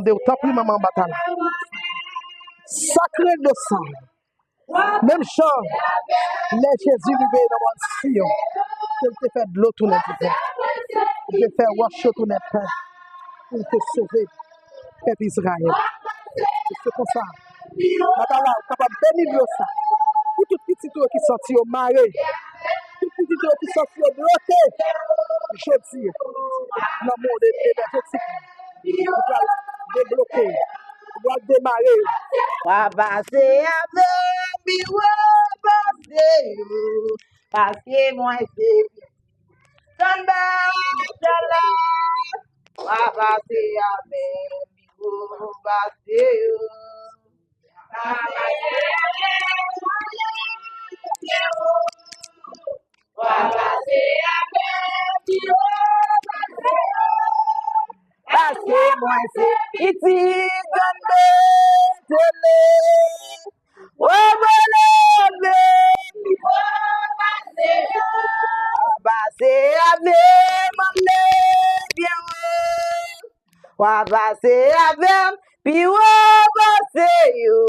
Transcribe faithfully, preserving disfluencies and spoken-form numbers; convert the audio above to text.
Mande w, tanpri, manman, anba tab la. Sakre dlo san. Menm jan lè Jezi rive nan mòn Siyon, ke l te fè dlo tounen diven, li te fè wòch yo tounen pen, pou l te sove pèp Izrayèl. E se konsa, maten la, ou kapab beni dlo sa pou tout pitit ou yo ki santi yo mare, tout pitit ou yo ki santi yo bloke. Jodi a, nan non de, de Jezi Kris, ou pral debloke, ou pral demare. W a pase avè m, pi w a pase yo, paske mwen se Tann ba, tann la, w a pase avè m, pi w a pase yo. W a pase avè m, pi w a pase yo. Paske mwen se pitit Grann Betele. Revole, revole, pase avè m, ann ale byen wo. W a pase avè m, pi wo pase yo.